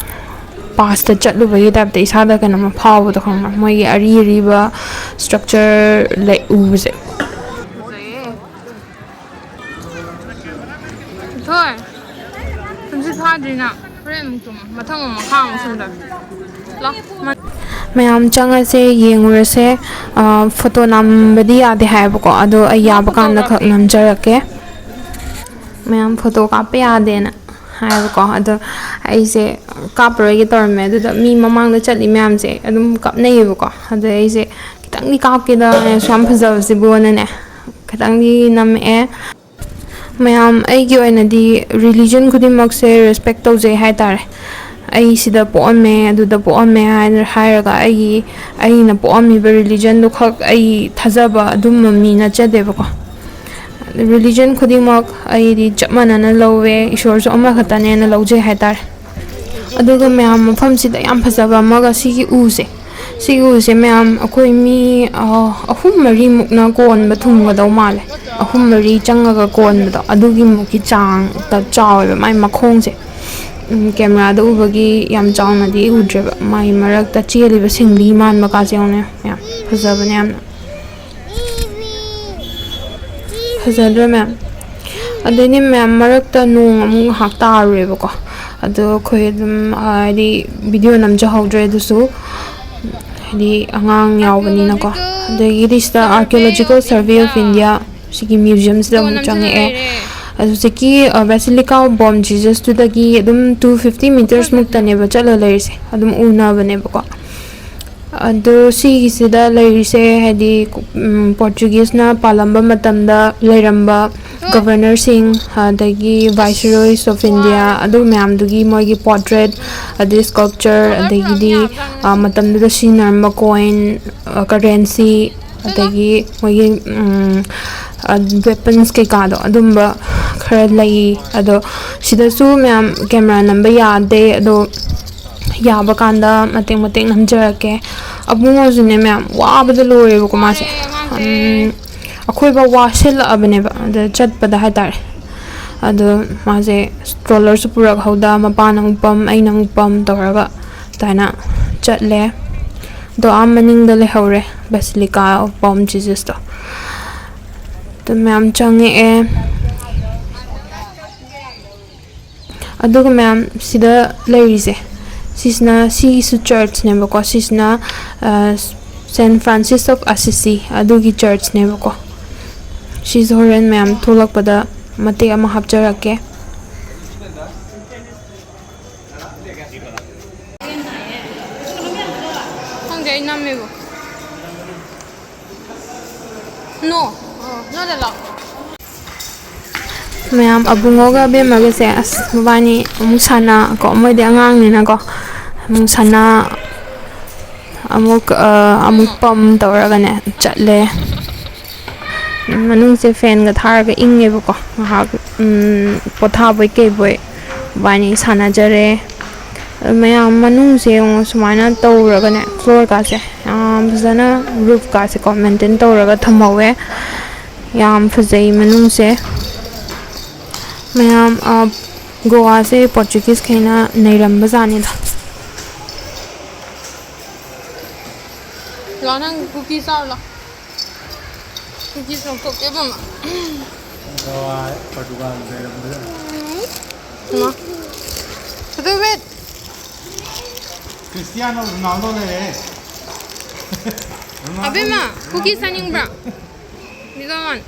ꯄꯥꯁꯇ ꯆꯠꯂꯨꯕꯒꯤ ꯇꯥꯏꯞꯇ ꯏꯁꯥꯗ ꯀꯩꯅꯣꯝꯃ ꯐꯥꯎꯕꯗꯣ ꯈꯪꯕ꯭ꯔꯥ? ꯃꯣꯏꯒꯤ ꯑꯔꯤ ꯑꯔꯤꯕ ꯁ꯭ꯇ꯭ꯔꯛꯆꯔ ꯂꯩ ꯎꯕꯁꯦ꯫ ꯊꯣꯏ, ꯇꯨꯝꯁꯤꯠ ꯐꯥꯗ꯭ꯔꯤꯅ ꯍꯣꯔꯦꯟ ꯑꯃꯨꯛ ꯇꯨꯝꯃꯣ꯫ ꯃꯊꯪ ꯑꯃꯨꯛ ꯃꯈꯥ ꯑꯃꯨꯛ ꯁꯝꯗ ꯂꯥꯛ꯫ ꯃꯌꯥꯝ ꯆꯪꯉꯁꯦ, ꯌꯦꯡꯉꯨꯔꯁꯦ꯫ ꯐꯣꯇꯣ ꯅꯝꯕꯗꯤ ꯌꯥꯗꯦ ꯍꯥꯏꯌꯦꯕꯀꯣ, ꯑꯗꯣ ꯑꯩ ꯌꯥꯕ ꯀꯥꯟꯗ ꯈꯛ ꯅꯝꯖꯔꯛꯀꯦ꯫ ꯃꯌꯥꯝ ꯐꯣꯇꯣ ꯀꯥꯞꯄ ꯌꯥꯗꯦꯅ ꯍꯥꯏꯌꯦꯕꯀꯣ꯫ ꯑꯗꯣ ꯑꯩꯁꯦ ꯀꯥꯞꯄꯔꯣꯏꯒꯦ ꯇꯧꯔꯝꯃꯦ꯫ ꯑꯗꯨꯗ ꯃꯤ ꯃꯃꯥꯡꯗ ꯆꯠꯂꯤ ꯃꯌꯥꯝꯁꯦ ꯑꯗꯨꯝ ꯀꯥꯞꯅꯩꯌꯦꯕꯀꯣ꯫ ꯑꯗ ꯑꯩꯁꯦ ꯈꯤꯇꯪꯗꯤ ꯀꯥꯞꯀꯦꯗ, ꯁꯨꯛ ꯌꯥꯝ ꯐꯖꯕꯁꯤꯕꯨꯅꯅꯦ, ꯈꯤꯇꯪꯗꯤ ꯅꯝꯃꯛꯑꯦ꯫ ꯃꯌꯥꯝ, ꯑꯩꯒꯤ ꯑꯣꯏꯅꯗꯤ ꯔꯤꯂꯤꯖꯟ ꯈꯨꯗꯤꯡꯃꯛꯁꯦ ꯔꯦꯁꯄꯦꯛ ꯇꯧꯖꯩ ꯍꯥꯏꯇꯥꯔꯦ꯫ ꯑꯩ ꯁꯤꯗ ꯄꯣꯛꯑꯝꯃꯦ, ꯑꯗꯨꯗ ꯄꯣꯛꯑꯝꯃꯦ ꯍꯥꯏꯅ ꯍꯥꯏꯔꯒ ꯑꯩꯒꯤ, ꯑꯩꯅ ꯄꯣꯛꯑꯝꯃꯤꯕ ꯔꯤꯂꯤꯖꯟꯗꯨ ꯈꯛ ꯑꯩ ꯊꯥꯖꯕ ꯑꯗꯨꯝꯕ ꯃꯤ ꯅꯠꯆꯗꯦꯕꯀꯣ꯫ ꯔꯤꯂꯤꯖꯟ ꯈꯨꯗꯤꯡꯃꯛ ꯑꯩꯗꯤ ꯆꯞ ꯃꯥꯟꯅꯅ ꯂꯧꯋꯦ, ꯏꯁꯣꯔꯁꯨ ꯑꯃꯈꯛꯇꯅꯦꯅ ꯂꯧꯖꯩ ꯍꯥꯏꯇꯥꯔꯦ꯫ ꯑꯗꯨꯒ ꯃꯌꯥꯝ, ꯃꯐꯝꯁꯤꯗ ꯌꯥꯝ ꯐꯖꯕ ꯑꯃꯒ, ꯁꯤꯒꯤ ꯎꯁꯦ, ꯁꯤꯒꯤ ꯎꯁꯦ ꯃꯌꯥꯝ, ꯑꯩꯈꯣꯏ ꯃꯤ ꯑꯍꯨꯝ ꯃꯔꯤꯃꯨꯛꯅ ꯀꯣꯟꯕ ꯊꯨꯡꯒꯗꯧ ꯃꯥꯜꯂꯦ꯫ ꯑꯍꯨꯝ ꯃꯔꯤ ꯆꯪꯉꯒ ꯀꯣꯟꯕꯗꯣ, ꯑꯗꯨꯒꯤ ꯃꯨꯛꯀꯤ ꯆꯥꯡꯗ ꯆꯥꯎꯋꯦꯕ ꯃꯥꯏ ꯃꯈꯣꯡꯁꯦ꯫ ꯀꯦꯃꯦꯔꯥꯗ ꯎꯕꯒꯤ ꯌꯥꯝ ꯆꯥꯎꯅꯗꯤ ꯎꯗ꯭ꯔꯦꯕ, ꯃꯥꯏ ꯃꯔꯛꯇ ꯆꯦꯜꯂꯤꯕ ꯁꯤꯡꯂꯤ ꯃꯥꯟꯕ ꯀꯥꯁꯦ ꯌꯦꯡꯉꯨꯅꯦ ꯃꯌꯥꯝ, ꯐꯖꯕꯅꯦ ꯌꯥꯝꯅ꯫ ꯐꯖꯗ꯭ꯔꯣ ꯃꯌꯥꯝ? ꯑꯗꯩꯗꯤ ꯃꯌꯥꯝ, ꯃꯔꯛꯇ ꯅꯣꯡ ꯑꯃꯨꯛ ꯉꯥꯏꯍꯥꯛ ꯇꯥꯔꯨꯔꯦꯕꯀꯣ꯫ ꯑꯗꯣ ꯑꯩꯈꯣꯏ ꯑꯗꯨꯝ, ꯍꯥꯏꯗꯤ, ꯚꯤꯗꯤꯑꯣ ꯅꯝꯖꯍꯧꯗ꯭ꯔꯦ ꯑꯗꯨꯁꯨ, ꯍꯥꯏꯗꯤ ꯑꯉꯥꯡ ꯌꯥꯎꯕꯅꯤꯅꯀꯣ꯫ ꯑꯗꯒꯤꯗꯤ ꯁꯤꯗ Archaeological Survey of India, ꯁꯤꯒꯤ ꯃ꯭ꯌꯨꯖꯤꯌꯝꯁꯤꯗ ꯑꯃꯨꯛ ꯆꯪꯉꯛꯑꯦ꯫ ꯑꯗꯨ ꯍꯧꯖꯤꯛꯀꯤ ꯕꯦꯁꯤꯂꯤꯀꯥ ꯑꯣꯐ ꯕꯣꯝ ꯖꯤꯖꯁꯇꯨꯗꯒꯤ ꯑꯗꯨꯝ ꯇꯨ ꯐꯤꯐꯇꯤ ꯃꯤꯇꯔꯁ ꯃꯨꯛꯇꯅꯦꯕ ꯆꯠꯂ ꯂꯩꯔꯤꯁꯦ, ꯑꯗꯨꯝ ꯎꯅꯕꯅꯦꯕꯀꯣ꯫ ꯑꯗꯨ ꯁꯤꯒꯤꯁꯤꯗ ꯂꯩꯔꯤꯁꯦ, ꯍꯥꯏꯗꯤ, ꯎꯝ, ꯄꯣꯔꯆꯨꯒꯤꯁꯅ ꯄꯥꯜꯂꯝꯕ ꯃꯇꯝꯗ ꯂꯩꯔꯝꯕ ꯒꯕꯔꯅꯔꯁꯤꯡ, ꯑꯗꯒꯤ Viceroys of India, ꯑꯗꯨ ꯃꯌꯥꯝꯗꯨꯒꯤ ꯃꯣꯏꯒꯤ ꯄꯣꯔꯇ꯭ꯔꯦꯠ, ꯑꯗꯩ ꯁ꯭ꯀꯜꯞꯆꯔ, ꯑꯗꯒꯤꯗꯤ, ꯑ, ꯃꯇꯝꯗꯨꯗ ꯁꯤꯖꯤꯟꯅꯔꯝꯕ ꯀꯣꯏꯟ, ꯑ, ꯀꯔꯦꯟꯁꯤ, ꯑꯗꯒꯤ ꯃꯣꯏꯒꯤ, ꯎꯝ, ꯑ, ꯋꯦꯄꯟꯁ ꯀꯩꯀꯥꯗꯣ, ꯑꯗꯨꯝꯕ ꯈꯔ ꯂꯩ꯫ ꯑꯗꯣ ꯁꯤꯗꯁꯨ ꯃꯌꯥꯝ ꯀꯦꯃꯦꯔꯥ ꯅꯝꯕ ꯌꯥꯗꯦ, ꯑꯗꯣ ꯌꯥꯕ ꯀꯥꯟꯗ ꯃꯇꯦꯛ ꯃꯇꯦꯛ ꯅꯝꯖꯔꯛꯀꯦ꯫ ꯑꯕꯨꯡꯉꯣꯁꯨꯅꯦ ꯃꯌꯥꯝ ꯋꯥꯕꯗ ꯂꯣꯏꯔꯦꯕꯀꯣ ꯃꯥꯁꯦ꯫ ꯎꯝ, ꯑꯩꯈꯣꯏꯐꯥꯎ ꯋꯥꯁꯤꯜꯂꯛꯑꯕꯅꯦꯕ ꯑꯗ ꯆꯠꯄꯗ ꯍꯥꯏꯇꯥꯔꯦ꯫ ꯑꯗꯣ ꯃꯥꯁꯦ ꯁ꯭ꯇ꯭ꯔꯣꯂꯔꯁꯨ ꯄꯨꯔꯛꯍꯧꯗ, ꯃꯄꯥꯅ ꯑꯃꯨꯛ ꯄꯝ, ꯑꯩꯅ ꯑꯃꯨꯛ ꯄꯝ ꯇꯧꯔꯒ ꯑꯗꯨꯃꯥꯏꯅ ꯆꯠꯂꯦ꯫ ꯑꯗꯣ ꯑꯥ ꯃꯅꯤꯡꯗ ꯂꯩꯍꯧꯔꯦ Basilica of Bom Jesus ꯇꯣ꯫ ꯑꯗꯨ ꯃꯌꯥꯝ ꯆꯪꯉꯛꯑꯦ꯫ ꯑꯗꯨꯒ ꯃꯌꯥꯝ ꯁꯤꯗ ꯂꯩꯔꯤꯁꯦ, ꯁꯤꯁꯤꯅ, ꯁꯤꯒꯤꯁꯨ ꯆꯔꯆꯅꯦꯕꯀꯣ, ꯁꯤꯁꯤꯅ, ꯑ, Saint Francis of Assisi ꯑꯗꯨꯒꯤ ꯆꯔꯆꯅꯦꯕꯀꯣ꯫ ꯁꯤꯁꯨ ꯍꯣꯔꯦꯟ ꯃꯌꯥꯝ ꯊꯣꯛꯂꯛꯄꯗ ꯃꯇꯦꯛ ꯑꯃ ꯍꯥꯞꯆꯔꯛꯀꯦ꯫ ꯈꯪꯗꯦ, ꯑꯩ ꯅꯝꯃꯦꯕ꯫ No. Oh, not allowed. ꯃꯌꯥꯝ ꯑꯕꯨꯡꯉꯣꯒ ꯑꯕꯦꯝꯃꯒꯁꯦ, ꯑꯁ, ꯃꯕꯥꯅꯤ ꯑꯃꯨꯛ ꯁꯥꯟꯅ ꯀꯣ, ꯃꯣꯏꯗꯤ ꯑꯉꯥꯡꯅꯤꯅꯀꯣ, ꯑꯃꯨꯛ ꯁꯥꯟꯅ, ꯑꯃꯨꯛ, ꯑ, ꯑꯃꯨꯛ ꯄꯝ ꯇꯧꯔꯒꯅꯦ ꯆꯠꯂꯦ꯫ ꯃꯅꯨꯡꯁꯦ ꯐꯦꯟꯒ ꯊꯥꯔꯒ ꯏꯪꯉꯦꯕꯀꯣ, ꯉꯥꯏꯍꯥꯛ, ꯎꯝ, ꯄꯣꯊꯥꯕꯣꯏ ꯀꯩꯕꯣꯏ ꯃꯕꯥꯅꯤ ꯁꯥꯟꯅꯖꯔꯦ꯫ ꯃꯌꯥꯝ ꯃꯅꯨꯡꯁꯦ ꯌꯦꯡꯉꯣ, ꯁꯨꯃꯥꯏꯅ ꯇꯧꯔꯒꯅꯦ, ꯐ꯭ꯂꯣꯔ ꯀꯥꯁꯦ ꯌꯥꯝ ꯐꯖꯅ, ꯔꯨꯐ ꯀꯥꯁꯦꯀꯣ, ꯃꯦꯟꯇꯦꯟ ꯇꯧꯔꯒ ꯊꯝꯍꯧꯋꯦ꯫ ꯌꯥꯝ ꯐꯖꯩ ꯃꯅꯨꯡꯁꯦ꯫ ꯃꯌꯥꯝ, ꯑ, ꯒꯣꯋꯥꯁꯦ ꯄꯣꯔꯆꯨꯒꯤꯁꯈꯩꯅ ꯅꯩꯔꯝꯕ ꯖꯥꯠꯅꯤꯗ꯫ ꯂꯥꯛꯑꯣ, ꯅꯪ ꯀꯨꯀꯤ ꯆꯥꯔꯨ ꯂꯥꯛꯑꯣ꯫ ꯀꯨꯀꯤ ꯂꯧꯊꯣꯛꯀꯦ, ꯏꯕꯦꯝꯃ꯫ ꯒꯣꯋꯥ, ꯄꯣꯔꯇꯨꯒꯥꯜ ꯂꯩꯔꯝꯕꯗ꯫ ꯎꯝ꯫ ꯏꯃꯥ꯫ ꯑꯗꯨ ꯋꯦꯠ꯫ ꯀ꯭ꯔꯤꯁꯇꯤꯌꯥꯅꯣ ꯔꯣꯅꯥꯜꯗꯣ ꯂꯩꯔꯦ꯫ ꯔꯣꯅꯥꯜꯗꯣ꯫ ꯑꯕꯦꯝꯃ, ꯀꯨꯀꯤ ꯆꯥꯅꯤꯡꯕ꯭ꯔꯥ? Big one.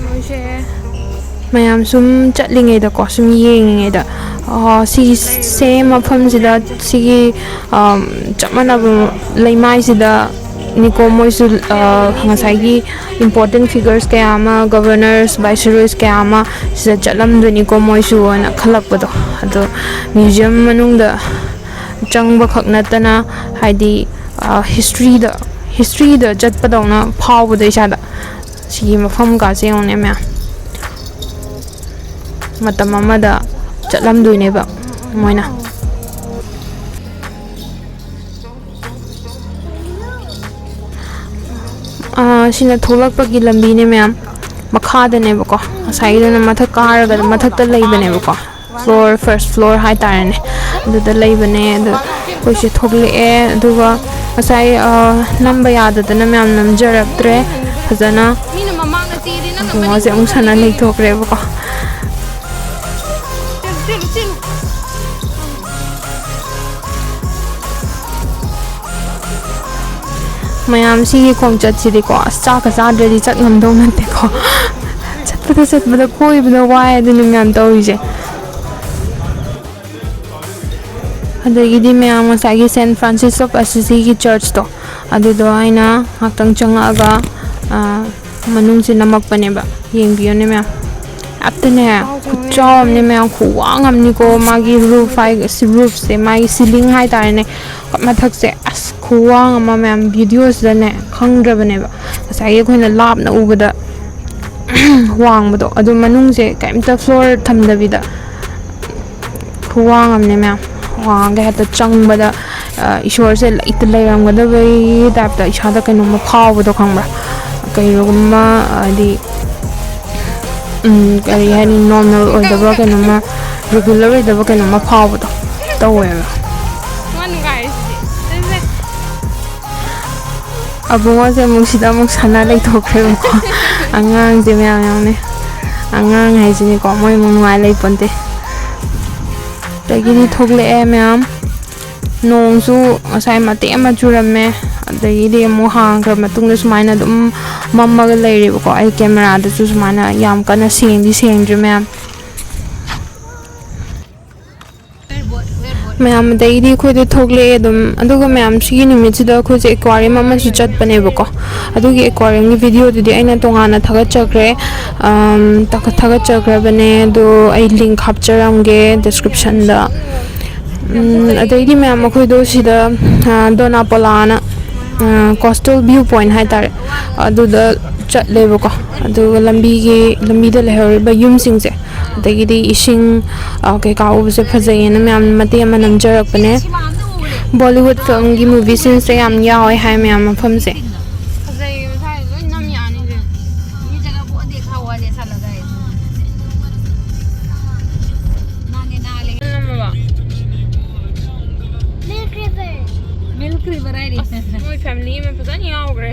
ꯃꯣꯏꯁꯦ ꯃꯌꯥꯝ ꯁꯨꯝ ꯆꯠꯂꯤꯉꯩꯗꯀꯣ, ꯁꯨꯝ ꯌꯦꯡꯉꯤꯉꯩꯗ, ꯑ, ꯁꯤꯒꯤ same ꯃꯐꯝꯁꯤꯗ, ꯁꯤꯒꯤ, ꯑꯝ, ꯆꯞ ꯃꯥꯟꯅꯕ ꯂꯩꯃꯥꯏꯁꯤꯗ ꯅꯤꯀꯣ ꯃꯣꯏꯁꯨ, ꯑ, ꯉꯁꯥꯏꯒꯤ important figures ꯀꯌꯥ ꯑꯃ, governors, viceroys ꯀꯌꯥ ꯑꯃ ꯁꯤꯗ ꯆꯠꯂꯝꯗꯣꯏꯅꯤꯀꯣ ꯃꯣꯏꯁꯨ ꯍꯥꯏꯅ ꯈꯜꯂꯛꯄꯗꯣ꯫ ꯑꯗꯣ museum ꯃꯅꯨꯡꯗ ꯆꯪꯕꯈꯛ ꯅꯠꯇꯅ, ꯍꯥꯏꯗꯤ, ꯑ, historyꯗ, historyꯗ ꯆꯠꯄꯗꯧꯅ ꯐꯥꯎꯕꯗꯣ ꯏꯁꯥꯗ꯫ ꯁꯤꯒꯤ ꯃꯐꯝ ꯀꯥꯁꯦ ꯌꯦꯡꯉꯨꯅꯦ ꯃꯌꯥꯝ, ꯃꯇꯝ ꯑꯃꯗ ꯆꯠꯂꯝꯗꯣꯏꯅꯦꯕ ꯃꯣꯏꯅ꯫ ꯑꯥ, ꯁꯤꯅ ꯊꯣꯛꯂꯛꯄꯒꯤ ꯂꯝꯕꯤꯅꯦ ꯃꯌꯥꯝ, ꯃꯈꯥꯗꯅꯦꯕꯀꯣ꯫ ꯉꯁꯥꯏꯒꯤꯗꯨꯅ ꯃꯊꯛ ꯀꯥꯔꯒ ꯃꯊꯛꯇ ꯂꯩꯕꯅꯦꯕꯀꯣ, floor, first floor ꯍꯥꯏꯇꯥꯔꯦꯅꯦ꯫ ꯑꯗꯨꯗ ꯂꯩꯕꯅꯦ꯫ ꯑꯗꯨ ꯑꯩꯈꯣꯏꯁꯦ ꯊꯣꯛꯂꯛꯑꯦ꯫ ꯑꯗꯨꯒ ꯉꯁꯥꯏ, ꯑꯥ, ꯅꯝꯕ ꯌꯥꯗꯗꯅ ꯃꯌꯥꯝ ꯅꯝꯖꯔꯛꯇ꯭ꯔꯦ ꯐꯖꯅ꯫ ꯃꯤꯅ ꯃꯃꯥꯡꯗ ꯆꯦꯗꯤ ꯅꯪꯅ ꯃꯅꯤꯡ ꯈꯣꯡꯉꯁꯦ ꯑꯃꯨꯛ ꯁꯥꯟꯅ ꯂꯩꯊꯣꯛꯈ꯭ꯔꯦꯕꯀꯣ꯫ ꯆꯦꯜꯂꯨ, ꯆꯦꯜꯂꯨ, ꯆꯦꯜꯂꯨ꯫ ꯃꯌꯥꯝ ꯁꯤꯒꯤ ꯈꯣꯡꯆꯠꯁꯤꯗꯤꯀꯣ, ꯑꯁ, ꯆꯥꯛꯀ ꯆꯥꯗ꯭ꯔꯗꯤ ꯆꯠ ꯉꯝꯗꯧ ꯅꯠꯇꯦꯀꯣ꯫ ꯆꯠꯄꯗ ꯆꯠꯄꯗ ꯀꯣꯏꯕꯗ ꯋꯥꯏ ꯑꯗꯨꯅꯤ ꯃꯌꯥꯝ ꯇꯧꯔꯤꯁꯦ꯫ ꯑꯗꯒꯤꯗꯤ ꯃꯌꯥꯝ ꯉꯁꯥꯏꯒꯤ Saint Francis of Assisiꯒꯤ churchꯇꯣ, ꯑꯗꯨꯗꯣ ꯑꯩꯅ ꯉꯥꯛꯇꯪ ꯆꯪꯉꯛꯑꯒ, ꯑ, ꯃꯅꯨꯡꯁꯦ ꯅꯝꯃꯛꯄꯅꯦꯕ꯫ ꯌꯦꯡꯕꯤꯌꯨꯅꯦ ꯃꯌꯥꯝ꯫ ꯍꯦꯛꯇꯅꯦ, ꯈꯨꯠꯆꯥꯎ ꯑꯃꯅꯦ ꯃꯌꯥꯝ, ꯈꯨꯋꯥꯡ ꯑꯃꯅꯤꯀꯣ꯫ ꯃꯥꯒꯤ roof ꯍꯥꯏ-, roofꯁꯦ, ꯃꯥꯒꯤ ceiling ꯍꯥꯏꯇꯥꯔꯦꯅꯦ, ꯃꯊꯛꯁꯦ, ꯑꯁ, ꯈꯨꯋꯥꯡ ꯑꯃ ꯃꯌꯥꯝ꯫ Videoꯁꯤꯗꯅꯦ ꯈꯪꯗ꯭ꯔꯕꯅꯦꯕ, ꯉꯁꯥꯏꯒꯤ ꯑꯩꯈꯣꯏꯅ ꯂꯥꯞꯅ ꯎꯕꯗ ꯋꯥꯡꯕꯗꯣ꯫ ꯑꯗꯨ ꯃꯅꯨꯡꯁꯦ ꯀꯩꯝꯇ floor ꯊꯝꯗꯕꯤꯗ ꯈꯨꯋꯥꯡ ꯑꯃꯅꯦ ꯃꯌꯥꯝ꯫ ꯋꯥꯡꯒ ꯍꯦꯛꯇ ꯆꯪꯕꯗ, ꯑ, ꯏꯁꯣꯔꯁꯦ ꯂꯩꯇ ꯂꯩꯔꯝꯒꯗꯕꯒꯤ typeꯇ ꯏꯁꯥꯗ ꯀꯩꯅꯣꯝꯃ ꯐꯥꯎꯕꯗꯣ ꯈꯪꯕ꯭ꯔꯥ? ꯀꯩꯅꯣꯒꯨꯝꯕ, ꯍꯥꯏꯗꯤ, ꯎꯝ, ꯀꯔꯤ ꯍꯥꯏꯅꯤ, normal ꯑꯣꯏꯗꯕ ꯀꯩꯅꯣꯝꯃ, regular ꯑꯣꯏꯗꯕ ꯀꯩꯅꯣꯝꯃ ꯐꯥꯎꯕꯗꯣ ꯇꯧꯋꯦꯕ꯫ ꯃꯥ ꯅꯨꯡꯉꯥꯏꯔꯤꯁꯤꯗꯤ꯫ ꯑꯕꯨꯡꯉꯣꯁꯦ ꯑꯃꯨꯛ ꯁꯤꯗ ꯑꯃꯨꯛ ꯁꯥꯟꯅ ꯂꯩꯊꯣꯛꯈ꯭ꯔꯦꯕꯀꯣ꯫ ꯑꯉꯥꯡꯁꯦ ꯃꯌꯥꯝ ꯌꯥꯝꯅ, ꯑꯉꯥꯡ ꯍꯥꯏꯁꯤꯅꯤꯀꯣ, ꯃꯣꯏ ꯑꯃꯨꯛ ꯅꯨꯡꯉꯥꯏ ꯂꯩꯄꯣꯟꯇꯦ꯫ ꯑꯗꯒꯤꯗꯤ ꯊꯣꯛꯂꯛꯑꯦ ꯃꯌꯥꯝ꯫ ꯅꯣꯡꯁꯨ ꯉꯁꯥꯏ ꯃꯇꯦꯛ ꯑꯃ ꯆꯨꯔꯝꯃꯦ, ꯑꯗꯒꯤꯗꯤ ꯑꯃꯨꯛ ꯍꯥꯡꯈ꯭ꯔ ꯃꯇꯨꯡꯗ ꯁꯨꯃꯥꯏꯅ ꯑꯗꯨꯝ ꯃꯝꯃꯒ ꯂꯩꯔꯦꯕꯀꯣ꯫ ꯑꯩ ꯀꯦꯃꯦꯔꯥꯗꯁꯨ ꯁꯨꯃꯥꯏꯅ ꯌꯥꯝ ꯀꯟꯅ ꯁꯦꯡꯗꯤ ꯁꯦꯡꯗ꯭ꯔꯤ ꯃꯌꯥꯝ꯫ ꯃꯌꯥꯝ ꯑꯗꯩꯗꯤ ꯑꯩꯈꯣꯏꯗꯣ ꯊꯣꯛꯂꯛꯑꯦ ꯑꯗꯨꯝ꯫ ꯑꯗꯨꯒ ꯃꯌꯥꯝ, ꯁꯤꯒꯤ ꯅꯨꯃꯤꯠꯁꯤꯗ ꯑꯩꯈꯣꯏꯁꯦ ꯑꯦꯀ꯭ꯋꯥꯔꯤꯌꯝ ꯑꯃꯁꯨ ꯆꯠꯄꯅꯦꯕꯀꯣ꯫ ꯑꯗꯨꯒꯤ ꯑꯦꯀ꯭ꯋꯥꯔꯤꯌꯝꯒꯤ ꯚꯤꯗꯤꯑꯣꯗꯨꯗꯤ ꯑꯩꯅ ꯇꯣꯉꯥꯟꯅ ꯊꯥꯒꯠꯆꯈ꯭ꯔꯦ꯫ ꯑꯝ, ꯊꯥꯒꯠ-, ꯊꯥꯒꯠꯆꯈ꯭ꯔꯕꯅꯦ꯫ ꯑꯗꯣ ꯑꯩ ꯂꯤꯡꯛ ꯍꯥꯞꯆꯔꯝꯒꯦ ꯗꯤꯁꯀ꯭ꯔꯤꯞꯁꯟꯗ꯫ ꯎꯝ, ꯑꯗꯩꯗꯤ ꯃꯌꯥꯝ ꯑꯩꯈꯣꯏꯗꯣ ꯁꯤꯗ, ꯑ, ꯗꯣꯅꯥꯄꯣꯂꯥꯅ, ꯑ, ꯀꯣꯁꯇꯦꯜ ꯚ꯭ꯌꯨ ꯄꯣꯏꯟꯠ ꯍꯥꯏꯇꯥꯔꯦ, ꯑꯗꯨꯗ ꯆꯠꯂꯦꯕꯀꯣ꯫ ꯑꯗꯨꯒ ꯂꯝꯕꯤꯒꯤ, ꯂꯝꯕꯤꯗ ꯂꯩꯍꯧꯔꯤꯕ ꯌꯨꯝꯁꯤꯡꯁꯦ, ꯑꯗꯒꯤꯗꯤ ꯏꯁꯤꯡ, ꯑ, ꯀꯩꯀꯥ ꯎꯕꯁꯦ ꯐꯖꯩꯌꯦꯅ ꯃꯌꯥꯝ ꯃꯇꯦꯛ ꯑꯃ ꯅꯝꯖꯔꯛꯄꯅꯦ꯫ ꯕꯣꯂꯤꯋꯨꯗ ꯐꯤꯂꯝꯒꯤ ꯃꯨꯚꯤ ꯁꯤꯟꯁꯦ ꯌꯥꯝ ꯌꯥꯎꯋꯦ ꯍꯥꯏ ꯃꯌꯥꯝ ꯃꯐꯝꯁꯦ꯫ ꯐꯖꯩꯌꯦ, ꯃꯁꯥꯏ ꯂꯣꯏ ꯅꯝ ꯌꯥꯅꯤꯁꯦ꯫ ꯅꯝꯃꯕ? Milk River꯫ Milk River ꯍꯥꯏꯔꯤ꯫ ꯑꯁ, ꯃꯣꯏ family ꯑꯃ ꯐꯖꯅ ꯌꯥꯎꯈ꯭ꯔꯦ꯫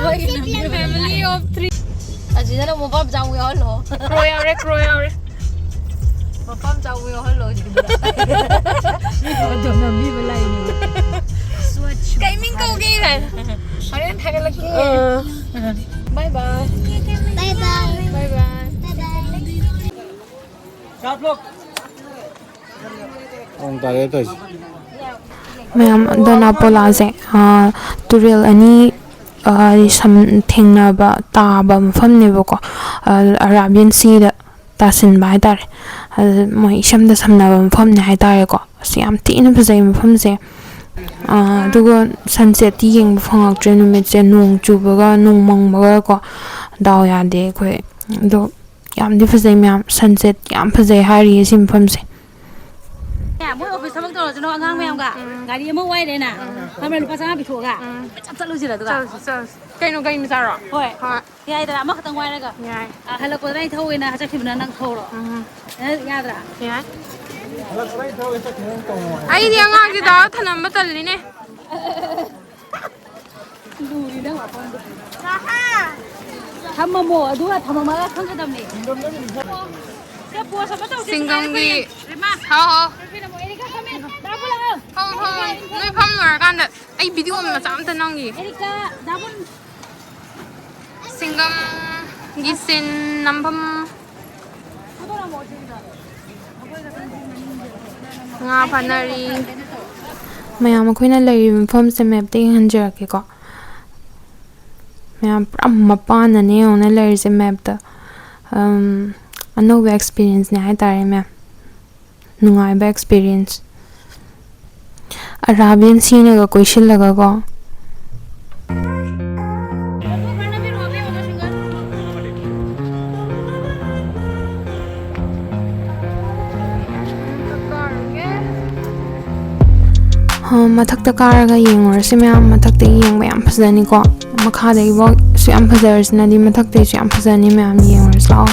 ꯃꯣꯏꯒꯤ family of three꯫ ꯑꯁꯤꯗꯅ ꯃꯄꯥ ꯃꯆꯥ ꯑꯃꯨꯛ ꯌꯥꯎꯍꯜꯂꯣ꯫ Crow ꯌꯥꯎꯔꯦ, crow ꯌꯥꯎꯔꯦ꯫ ꯃꯄꯥ ꯃꯆꯥ ꯑꯃꯨꯛ ꯌꯥꯎꯍꯜꯂꯣ ꯁꯤꯗꯤ꯫ ꯃꯤ ꯑꯗꯨꯝ ꯅꯝꯕꯤꯕ ꯂꯥꯛꯏꯅꯦ꯫ ꯀꯩ ꯃꯤꯡ ꯀꯧꯒꯦ ꯀꯥꯏꯅ꯫ ꯍꯣꯔꯦꯟ ꯊꯥꯒꯠꯂꯛꯀꯦ꯫ ꯑꯥ꯫ Bye bye꯫ Bye bye꯫ Bye bye꯫ Bye bye꯫ ꯅꯣꯡ ꯇꯥꯔꯛꯑꯦ ꯇꯧꯔꯤꯁꯦ꯫ ꯃꯌꯥꯝ, ꯗꯣꯅꯥꯄꯣꯂꯥꯁꯦ, ꯑ, ꯇꯨꯔꯦꯜ ꯑꯅꯤ, ꯑ, ꯁꯝ-, ꯊꯦꯡꯅꯕ, ꯇꯥꯕ ꯃꯐꯝꯅꯦꯕꯀꯣ꯫ ꯑ, ꯑꯔꯥꯕꯤꯌꯟ ꯁꯤꯗ ꯇꯥꯁꯤꯟꯕ ꯍꯥꯏꯇꯥꯔꯦ꯫ ꯑꯗꯨ ꯃꯣꯏ ꯏꯁꯝꯗ ꯁꯝꯅꯕ ꯃꯐꯝꯅꯦ ꯍꯥꯏꯇꯥꯔꯦꯀꯣ꯫ ꯑꯁ, ꯌꯥꯝ ꯊꯤꯅ ꯐꯖꯩ ꯃꯐꯝꯁꯦ꯫ ꯑ, ꯑꯗꯨꯒ ꯁꯟꯁꯦꯠꯇꯤ ꯌꯦꯡꯕ ꯐꯪꯉꯛꯇ꯭ꯔꯦ꯫ ꯅꯨꯃꯤꯠꯁꯦ ꯅꯣꯡ ꯆꯨꯕꯒ ꯅꯣꯡ ꯃꯪꯕꯒ ꯀꯣ, ꯗꯥꯎ ꯌꯥꯗꯦ ꯑꯩꯈꯣꯏ꯫ ꯑꯗꯣ ꯌꯥꯝꯗꯤ ꯐꯖꯩ ꯃꯌꯥꯝ, ꯁꯟꯁꯦꯠ ꯌꯥꯝ ꯐꯖꯩ ꯍꯥꯏꯔꯤꯌꯦ ꯁꯤ ꯃꯐꯝꯁꯦ꯫ ꯑꯦ, ꯃꯣꯏ ꯑꯣꯐꯤꯁ ꯊꯕꯛ ꯇꯧꯔꯁꯤꯅꯣ ꯑꯉꯥꯡ ꯃꯌꯥꯝꯒ꯫ ꯎꯝ꯫ ꯒꯥꯔꯤ ꯑꯃ ꯋꯥꯏꯔꯦꯅ꯫ ꯎꯝ꯫ ꯈꯪꯕ꯭ꯔꯥ? ꯂꯨꯄꯥ ꯆꯥꯝꯃ ꯄꯤꯊꯣꯛꯑꯒ꯫ ꯎꯝ꯫ ꯆꯞ ꯆꯠꯂꯨꯁꯤꯔ ꯑꯗꯨꯒ? ꯆꯠꯂꯨꯁꯤ, ꯆꯠꯂꯨꯁꯤ꯫ ꯀꯩꯅꯣ, ꯒꯥꯔꯤ ꯃꯆꯥꯔꯣ? ꯍꯣꯏ꯫ ꯍꯣꯏ꯫ ꯌꯥꯏꯗꯅ, ꯑꯃꯈꯛꯇꯪ ꯋꯥꯏꯔꯒ꯫ ꯌꯥꯏ꯫ ꯑ, ꯍꯜꯂꯛꯄꯗ ꯑꯩ ꯊꯧꯋꯦꯅ ꯆꯠꯈꯤꯕꯅ ꯅꯪ ꯊꯧꯔꯣ꯫ ꯎꯝ꯫ ꯑ, ꯌꯥꯗ꯭ꯔꯥ? ꯌꯥꯏ꯫ ꯑꯩꯗꯤ ꯑꯉꯥꯡꯁꯦ ꯗꯥ ꯊꯅꯝꯕ ꯇꯜꯂꯤꯅꯦ꯫ ꯊꯝꯃꯝꯃꯣ, ꯑꯗꯨꯒ ꯊꯝꯃꯝꯃꯒ ꯈꯪꯒꯗꯕꯅꯦ꯫ ꯁꯤꯡꯒꯝꯒꯤ, ꯍꯥꯎ, ꯍꯥꯎ꯫ ꯐꯝ, ꯐꯝ, ꯅꯣꯏ ꯐꯝ ꯂꯣꯏꯔꯀꯥꯟꯗ ꯑꯩ ꯚꯤꯗꯤꯑꯣ ꯃꯆꯥ ꯑꯝꯇ ꯅꯝꯒꯤ꯫ ꯁꯤꯡꯒꯝꯒꯤ ꯁꯤꯟ ꯅꯝꯐꯝ꯫ ꯉꯥ ꯐꯥꯅꯔꯤ꯫ ꯃꯌꯥꯝ, ꯑꯩꯈꯣꯏꯅ ꯂꯩꯔꯤꯕ ꯃꯐꯝꯁꯦ ꯃꯦꯞꯇ ꯌꯦꯡꯍꯟꯖꯔꯛꯀꯦꯀꯣ꯫ ꯃꯌꯥꯝ, ꯄꯨꯔꯥ ꯃꯄꯥꯟꯅꯅꯦ ꯌꯦꯡꯉꯨꯅꯦ ꯂꯩꯔꯤꯁꯦ ꯃꯦꯞꯇ꯫ ꯑꯝ, ꯑꯅꯧꯕ ꯑꯦꯛꯁꯄꯤꯔꯤꯌꯦꯟꯁꯅꯦ ꯍꯥꯏꯇꯥꯔꯦ ꯃꯌꯥꯝ꯫ ꯅꯨꯡꯉꯥꯏꯕ ꯑꯦꯛꯁꯄꯤꯔꯤꯌꯦꯟꯁ꯫ ꯑꯔꯥꯕꯤꯌꯟ ꯁꯤꯅꯒ ꯀꯣꯏꯁꯤꯜꯂꯒꯀꯣ꯫ ꯍ, ꯃꯊꯛꯇ ꯀꯥꯔꯒ ꯌꯦꯡꯉꯨꯔꯁꯤ ꯃꯌꯥꯝ꯫ ꯃꯊꯛꯇꯒꯤ ꯌꯦꯡꯕ ꯌꯥꯝ ꯐꯖꯅꯤꯀꯣ꯫ ꯃꯈꯥꯗꯒꯤꯐꯥꯎꯁꯨ ꯌꯥꯝ ꯐꯖꯔꯁꯤꯅꯗꯤ ꯃꯊꯛꯇꯒꯤꯁꯨ ꯌꯥꯝ ꯐꯖꯅꯤ ꯃꯌꯥꯝ, ꯌꯦꯡꯉꯨꯔꯁꯤ ꯂꯥꯛꯑꯣ꯫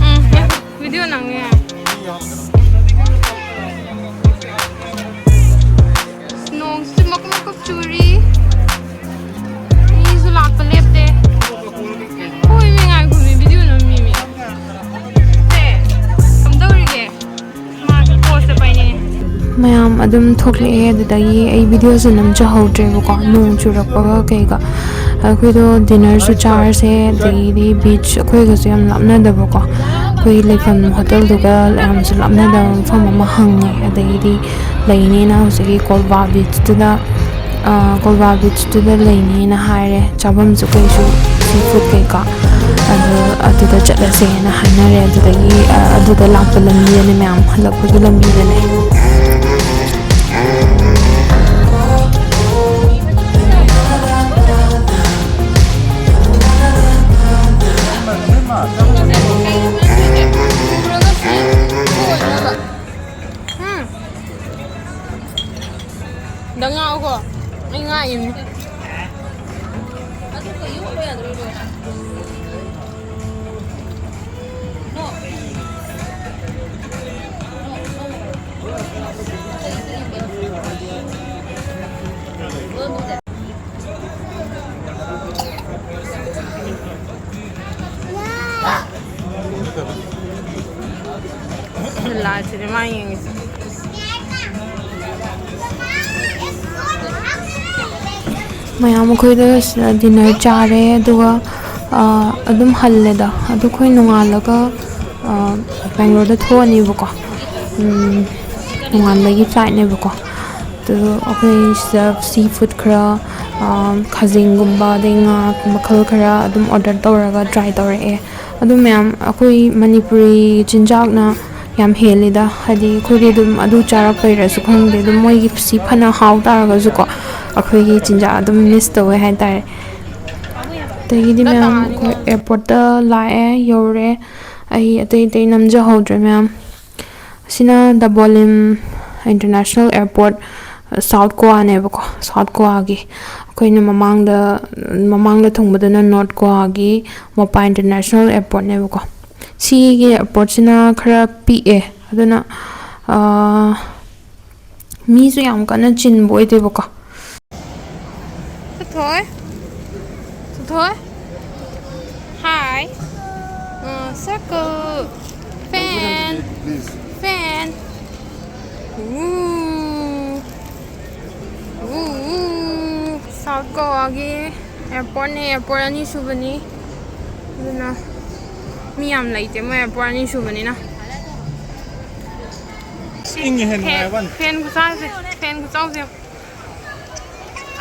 ꯎꯝ, ꯚꯤꯗꯤꯑꯣ ꯅꯝꯃꯦ꯫ ꯅꯣꯡꯁꯨ ꯃꯀꯨꯞ ꯃꯀꯨꯞ ꯆꯨꯔꯤ꯫ ꯃꯤꯁꯨ ꯂꯥꯛꯄ ꯂꯦꯞꯇꯦ꯫ ꯍꯣꯏ, ꯃꯤ ꯉꯥꯏꯈꯣꯃꯤ, ꯚꯤꯗꯤꯑꯣ ꯅꯝꯃꯤꯃꯤ꯫ ꯁꯦ, ꯀꯝꯗꯧꯔꯤꯒꯦ? ꯃꯥꯒꯤ ꯄꯣꯁꯁꯦ ꯄꯥꯏꯅꯤꯡꯉꯦ꯫ ꯃꯌꯥꯝ, ꯑꯗꯨꯝ ꯊꯣꯛꯂꯛꯑꯦ꯫ ꯑꯗꯨꯗꯒꯤ ꯑꯩ ꯚꯤꯗꯤꯑꯣꯁꯨ ꯅꯝꯖꯍꯧꯗ꯭ꯔꯦꯕꯀꯣ, ꯅꯣꯡ ꯆꯨꯔꯛꯄꯒ ꯀꯩꯒ꯫ ꯑꯩꯈꯣꯏꯗꯣ ꯗꯤꯟꯅꯔꯁꯨ ꯆꯥꯔꯁꯦ, ꯑꯗꯒꯤꯗꯤ ꯕꯤꯆ, ꯑꯩꯈꯣꯏꯒꯁꯨ ꯌꯥꯝ ꯂꯥꯞꯅꯗꯕꯀꯣ, ꯑꯩꯈꯣꯏ ꯂꯩꯐꯝ ꯍꯣꯇꯦꯜꯗꯨꯒ ꯌꯥꯝꯁꯨ ꯂꯥꯞꯅꯗꯕ ꯃꯐꯝ ꯑꯃ ꯍꯪꯉꯦ꯫ ꯑꯗꯒꯤꯗꯤ ꯂꯩꯅꯦꯅ ꯍꯧꯖꯤꯛꯀꯤ ꯀꯣꯜꯕꯥ ꯕꯤꯆꯇꯨꯗ, ꯀꯣꯜꯕꯥ ꯕꯤꯆꯇꯨꯗ ꯂꯩꯅꯦꯅ ꯍꯥꯏꯔꯦ꯫ ꯆꯥꯐꯝꯁꯨ ꯀꯩꯁꯨ, ꯁꯤ ꯐꯨꯗ ꯀꯩꯀꯥ, ꯑꯗꯨ, ꯑꯗꯨꯗ ꯆꯠꯂꯁꯦꯅ ꯍꯥꯏꯅꯔꯦ꯫ ꯑꯗꯨꯗꯒꯤ, ꯑ, ꯑꯗꯨꯗ ꯂꯥꯛꯄ ꯂꯝꯕꯤꯗꯅꯦ ꯃꯌꯥꯝ, ꯍꯜꯂꯛꯄꯒꯤ ꯂꯝꯕꯤꯗꯅꯦ꯫ ꯗ ꯉꯥꯛꯑꯣꯀꯣ꯫ ꯑꯩ ꯉꯥꯛꯏꯅꯤ꯫ ꯂꯥꯏꯠꯁꯤꯅꯦ ꯃꯥ ꯌꯦꯡꯉꯤꯁꯦ꯫ ꯃꯌꯥꯝ ꯑꯩꯈꯣꯏꯗ ꯁꯤꯗ ꯗꯤꯟꯅꯔ ꯆꯥꯔꯦ, ꯑꯗꯨꯒ, ꯑ, ꯑꯗꯨꯝ ꯍꯜꯂꯦꯗ꯫ ꯑꯗꯨ ꯑꯩꯈꯣꯏ ꯅꯣꯡꯉꯥꯜꯂꯒ, ꯑ, ꯕꯦꯡꯒ꯭ꯂꯣꯔꯗ ꯊꯣꯛꯑꯅꯦꯕꯀꯣ꯫ ꯎꯝ, ꯅꯣꯡꯉꯥꯟꯕꯒꯤ ꯐ꯭ꯂꯥꯏꯠꯅꯦꯕꯀꯣ꯫ ꯑꯗꯨ ꯑꯩꯈꯣꯏ ꯁꯤꯗ ꯁꯤ ꯐꯨꯗ ꯈꯔ, ꯑ, ꯈꯥꯖꯤꯡꯒꯨꯝꯕ, ꯑꯗꯩ ꯉꯥ ꯃꯈꯜ ꯈꯔ ꯑꯗꯨꯝ ꯑꯣꯔꯗꯔ ꯇꯧꯔꯒ ꯇ꯭ꯔꯥꯏ ꯇꯧꯔꯛꯑꯦ꯫ ꯑꯗꯨ ꯃꯌꯥꯝ ꯑꯩꯈꯣꯏ ꯃꯅꯤꯄꯨꯔꯤ ꯆꯤꯟꯖꯥꯛꯅ ꯌꯥꯝ ꯍꯦꯜꯂꯤꯗ꯫ ꯍꯥꯏꯗꯤ ꯑꯩꯈꯣꯏꯗꯤ ꯑꯗꯨꯝ ꯑꯗꯨ ꯆꯥꯔꯛꯄꯩꯔꯁꯨ ꯈꯪꯗꯦ, ꯑꯗꯨꯝ ꯃꯣꯏꯒꯤ ꯁꯤ ꯐꯅ ꯍꯥꯎ ꯇꯥꯔꯒꯁꯨꯀꯣ, ꯑꯩꯈꯣꯏꯒꯤ ꯆꯤꯟꯖꯥꯛ ꯑꯗꯨꯝ ꯃꯤꯁ ꯇꯧꯋꯦ ꯍꯥꯏꯇꯥꯔꯦ꯫ ꯑꯗꯒꯤꯗꯤ ꯃꯌꯥꯝ ꯑꯩꯈꯣꯏ ꯑꯦꯌꯥꯔꯄꯣꯔꯠꯇ ꯂꯥꯛꯑꯦ, ꯌꯧꯔꯦ꯫ ꯑꯩ ꯑꯇꯩ ꯑꯇꯩ ꯅꯝꯖꯍꯧꯗ꯭ꯔꯦ ꯃꯌꯥꯝ꯫ ꯑꯁꯤꯅ ꯗꯕꯣꯂꯤꯝ ꯏꯟꯇꯔꯅꯦꯁꯅꯦꯜ ꯑꯦꯌꯔꯄꯣꯔꯠ, ꯁꯥꯎꯠ ꯒꯣꯋꯥꯅꯦꯕꯀꯣ, ꯁꯥꯎꯠ ꯒꯣꯋꯥꯒꯤ꯫ ꯑꯩꯈꯣꯏꯅ ꯃꯃꯥꯡꯗ, ꯃꯃꯥꯡꯗ ꯊꯨꯡꯕꯗꯨꯅ ꯅꯣꯔꯠ ꯒꯣꯋꯥꯒꯤ ꯃꯣꯄꯥ ꯏꯟꯇꯔꯅꯦꯁꯅꯦꯜ ꯑꯦꯌꯔꯄꯣꯔꯠꯅꯦꯕꯀꯣ꯫ ꯁꯤꯒꯤ ꯑꯦꯌꯥꯔꯄꯣꯔꯠꯁꯤꯅ ꯈꯔ ꯄꯤꯛꯑꯦ, ꯑꯗꯨꯅ, ꯑꯥ, ꯃꯤꯁꯨ ꯌꯥꯝ ꯀꯟꯅ ꯆꯤꯟꯕ ꯑꯣꯏꯗꯦꯕꯀꯣ꯫ ꯊꯣꯏ, ꯊꯣꯏ꯫ Hi. Uh, circle. Fan. Fan. Ooh. ꯎ, ꯎ, ꯁꯥꯎꯠ ꯒꯣꯋꯥꯒꯤ ꯑꯦꯌꯥꯔꯄꯣꯔꯠꯅꯦ, ꯑꯦꯌꯥꯔꯄꯣꯔꯠ ꯑꯅꯤꯁꯨꯕꯅꯤ꯫ ꯑꯗꯨꯅ ꯃꯤ ꯌꯥꯝ ꯂꯩꯇꯦ, ꯃꯣꯏ ꯑꯦꯌꯥꯔꯄꯣꯔꯠ ꯑꯅꯤꯁꯨꯕꯅꯤꯅ꯫ ꯏꯪꯉꯦ ꯍꯦꯟꯅ ꯅꯨꯡꯉꯥꯏꯕ ꯋꯥꯅꯤ꯫ ꯐꯦꯟ ꯈꯨꯆꯥꯁꯦ, ꯐꯦꯟ ꯈꯨꯆꯥꯎꯁꯦ꯫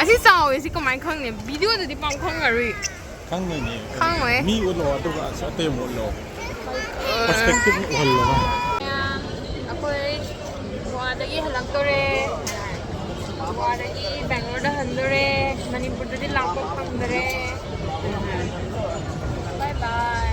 ꯑꯁꯤ ꯆꯥꯎꯋꯦ, ꯁꯤ ꯀꯃꯥꯏꯅ ꯈꯪꯅꯤ? ꯚꯤꯗꯤꯑꯣꯗꯗꯤ ꯄꯥꯛ ꯈꯪꯉꯔꯣꯏ꯫ ꯈꯪꯉꯣꯏꯅꯦ꯫ ꯈꯪꯉꯣꯏ꯫ ꯃꯤ ꯎꯠꯂꯣ, ꯑꯗꯨꯒ ꯑꯁ ꯑꯇꯩ ꯑꯃꯨꯛ ꯎꯠꯂꯣ꯫ ꯄꯔꯁꯄꯦꯛꯇꯤꯚ ꯎꯍꯜꯂꯣ꯫ ꯑꯩꯈꯣꯏ ꯒꯣꯋꯥꯗꯒꯤ ꯍꯜꯂꯛꯇꯣꯔꯦ꯫ ꯒꯣꯋꯥꯗꯒꯤ ꯕꯦꯡꯒ꯭ꯂꯣꯔꯗ ꯍꯟꯗꯣꯔꯦ꯫ ꯃꯅꯤꯄꯨꯔꯗꯗꯤ ꯂꯥꯛꯄ ꯐꯪꯗꯔꯦ꯫ ꯕꯥꯏ ꯕꯥꯏ꯫